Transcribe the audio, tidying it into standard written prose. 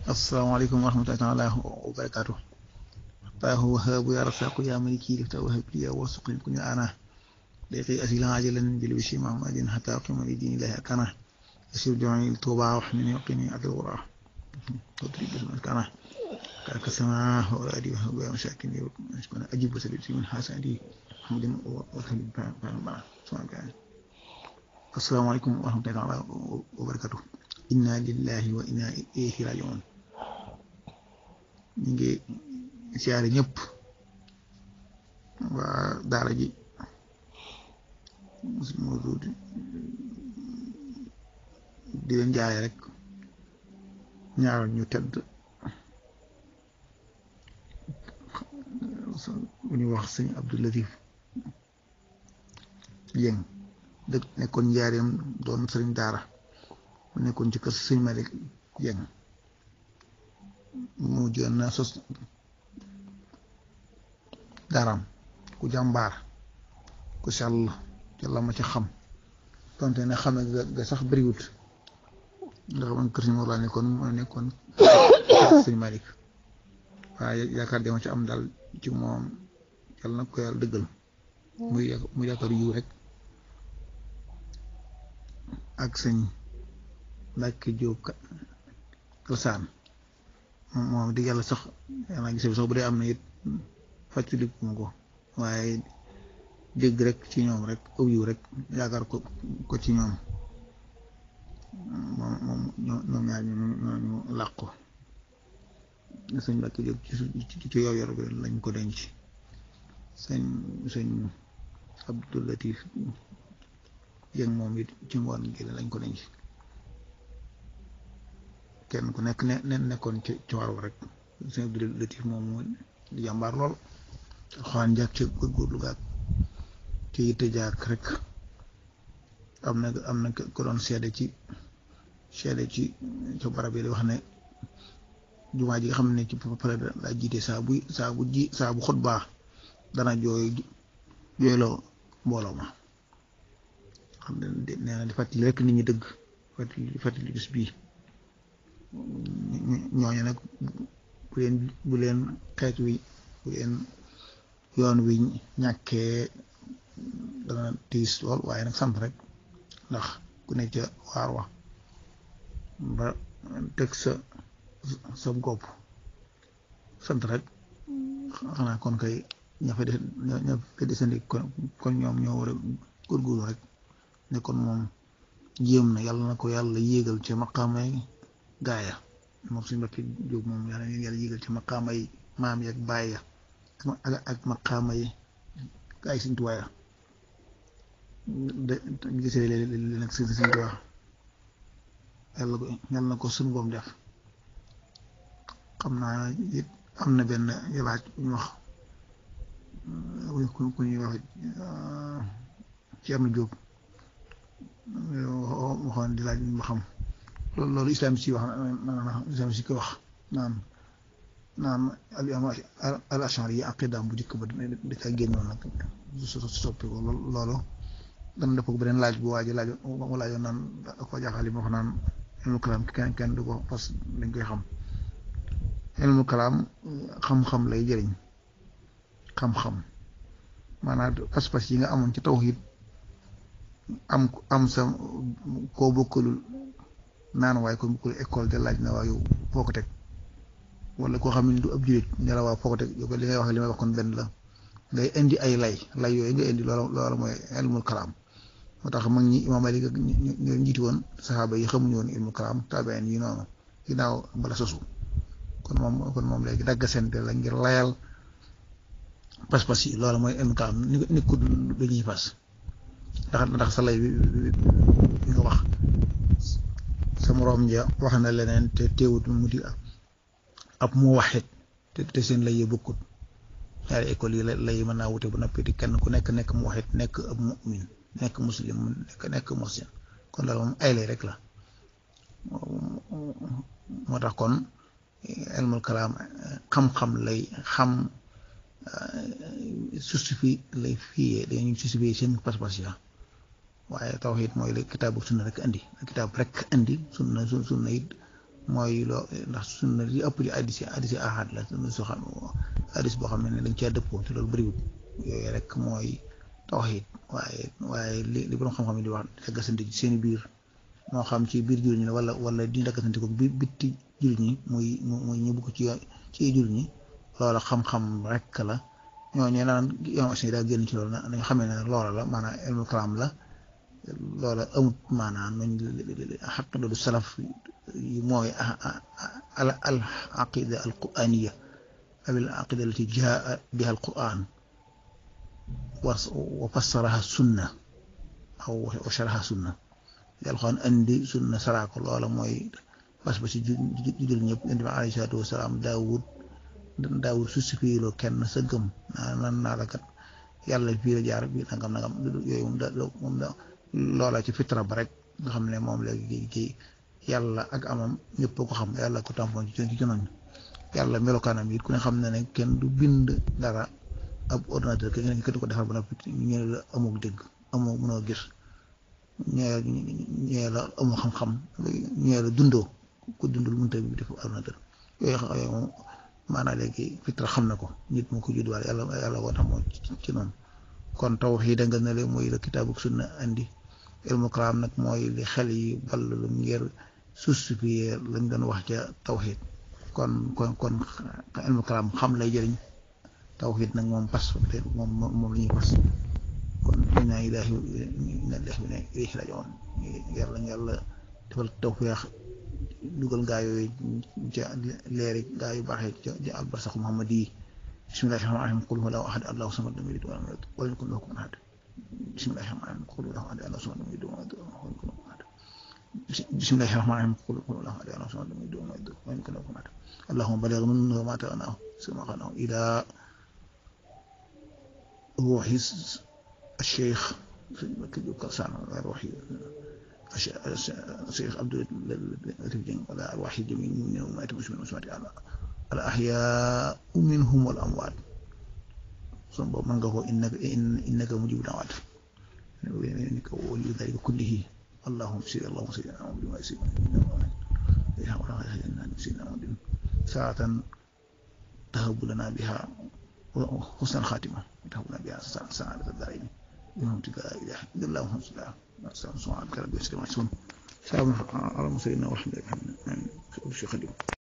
asalaamaaleykum wa rahmatullaahi taala wa barakaatu taahu wahaabu ya rasaqu ya maliki lifta wahab liya warsuqni kun ana liqi asilan ajalan bil wishi mahmadin hatta qima li dinillahi akana asir jo'i tuba wa hmini qini adal wara tadrib al kana ka sama wa adi wa masakin yusbana ajib salati min hasadi hamdin wa khalid ba asalaamaaleykum wa rahmatullaahi taala wa barakaatu inna lillahi wa inna ilayhi raji'un ñu ngi siyaare ñëpp waa daara ji di leen jaare rek ñaaral ñu tedd bu ñu wax sëñ Abdou Latif Dieng dëkk nekkoon njaareem doon sëriñ daara mu nekkoon ci kër sëñ Malick Dieng mu jël na sos daaraam ku jàmbaar ku sell la ma ci xam donte ne xam nga sax bëriwut ndax man kër si Mor laa nekkoon moo nekkoon sëñ Malick waaye yaakaar dama ci am daal ci moom yàlla na ko yàlla dëggal muy yaakaar yiw rek ak sëñ Mbacke Diop Kalsaan moom di yàlla sax yàlla gisee sax bu dee am na it fàttaliku ma ko waaye dégg rek ci ñoom rek aw yiw rek yaakaar ko ci ñoom ñoom ñaar ñu làqu sëñ Mbacke Diop ci yow yor bi lañ ko denc sëñ Abdou Latif Dieng moom it ci ngoon gi lañ ko denc kenn ku nekk nekkoon ci waru rek sëñ Abdou Latif moom moo di jàmbaar lool xawaan jàkk ci góorgóorlu gaag ci yitte jàkk rek am na ko doon seede ci barab yi di wax ne jumaa ji nga xam ne ci pare daa jiite saa bu xutbaa dana jooyloo mbooloo ma xam ne nee na di fàttali rek nit ñi dëgg fàttali bis bii ñooñu nag bu leen xeet wi bu leen yoon wi ñàkkee dana tiis lool waaye nag sant rek ndax ku ne ca waar wa ba teg sa gopp sant rek xanaa kon kay ña fa desandi kon ñoom ñoo war a góorgóorlu rek ne kon moom jéem na yàlla na ko yàlla yéegal ca maqaamay gaaya moom suñu Mbacke Diop moom yàlla na yàlla yéegal ci maqaama yi maam yi ak baay ya ak maqaama yi gaay Sëñ Tuubaa ya de gisee léeg-léeg nag Sëñ Tuubaa yàlla na ko suñu boom def xam naa it am na benn laaj bu ñu wax ku ñuy wax ci am na Diop waxoon di laaj ma xam loolu islam si wax islam si ko wax naan al ashari yi aqidaam bu njëkk ba da caa génnoon nag soppi ko loolu dana def ko beneen laaj bu waaj laaj mu laajoon naan ko jaaxal yi ma wax naan ilmul kalaam kenn du ko parce que dañ koy xam ilmul kalaam xam-xam lay jëriñ xam-xam maanaam pas-pas yi nga amoon ci tawhid am sa koo bokkalul naan waaye kon bu école de laaj na waa yow foo ko teg wala koo xam ne du ab jullit ne la waa foo ko teg yow li ngay wax li may wax kon benn la ngay indi ay lay yooyu nga indi loolu mooy ilmul kalaam moo tax mag ñi Imaam Malik ñoo njiiti woon saxaaba yi xamuñu woon ilmul kalaam taabeen yi noonu ginnaaw bala sosu kon moom léegi dagga sente la ngir layal pas-pas yi loolu mooy ilmul kalaam ni ko dañuy pas ndax sa lay bi nga wax sa moroom ja wax na leneen te teewut mu di ab mu waxit te seen lay bokkut ñaari école yi lay mën naa wute bu noppi di kenn ku nekk mu waxit nekk ab mu'min nekk muslim nekk muhsin kon loolu moom ay lay rek la moo tax kon ilmul kalaam xam-xam lay xam justifié lay fiyee dañuy justifié seen pas-pas ya waaye tawhid mooy la kitaabu sunna rek indi kitaab rek indi sunna it mooy loo ndax sunna li ëpp di addis yi ahad la soo xam addis boo xam ne dañ cee dëppoo te loolu bëriwul yooyu rek mooy tawxiid waaye li borom xam-xam yi di wax daggasante ci seen biir moo xam ci biir jullit ñi la wala di daggasante ko bitti jullit ñi muy ñu bugg ci jullit ñi loola xam-xam rek la ñooñu naan yoon aussi daa génn ci loolu na dañu xamee ne loola la maanaam ilmu kalaam la loola amut maanaam nuñ xaq du salaf yi mooy al aqida al quraniya aw al aqida allati jaa biha al quran wa fassaraha sunna aw wa sharaha sunna yàlla xoon andi sunna saraa ko loola mooy bas ba si judul ñëpp yonent bi alayhi salaatu wasalaam daawud susifiiloo kenn sa gëm naa la kat yàlla fii la jaar bi nangam yooyu moom da loola ci fitra ba rek nga xam ne moom léegi ci yàlla ak amam ñëpp ko xam yàlla ko tampoon ci jonoñ yàlla melokaanam it ku ne xam ne ne kenn du bind dara ab ordinateur kenn du ko defar ba noppi ñu la amoo dégg amoo mënoo gis ñee la amoo xam-xam ñee la dundoo ko dundul mënta bi def ordinateur yooyu moom maanaam léegi fitra xam na ko nit mu ko juddwaale yàlla woo tax moo ci noonu kon tawhiid nga ne le mooy la kitaabu sunna andi ilmu kalaam nag mooy li xel yi ball lu ngir justifier lañ doon wax ca tawhiid kon ilmu kalaam xam lay jëriñ tawhiid nag moom pas moom la ñuy pas kon inna ilaahi wa inna ilayhi raaji'uun yàlla defal tawfiix dugal gaa yooyu ca leeri gaa yu baaxee ca albarsax Muhammad yi bismillahi rahmaani rahiim qul huwa allaahu ahad allaahu samad lam yalid wa lam yuulad wa lam yakun lahu kufuwan ahad bismillahi rahmaani rahiim qul huwa allaahu ahad allaahu samad lam yalid wa lam yuulad wa lam yakun lahu kufuwan ahad bismillahi rahmaani rahiim qul huwa allaahu ahad allaahu samad lam yalid wa lam yuulad wa lam yakun lahu kufuwan ahad allahumma balligh minna ma ta'annahu summa qanahu ila ruuhi الشيخ روحي الشيخ عبد اللطيف ولا أرواح جميع من أمهات المسلمين والمسلمات الأحياء منهم والأموات ثم من قال إنك مجيب الدعوات إنك ولي ذلك كله اللهم صل على محمد وعلى آله ساعة تهب لنا بها حسن الخاتمة تهب لنا بها سعادة الدارين بحمدك لا إله إلا الله محمد صلى الله عليه وسلم سبحانك ربي وسلم على المرسلين والحمد لله رب العالمين.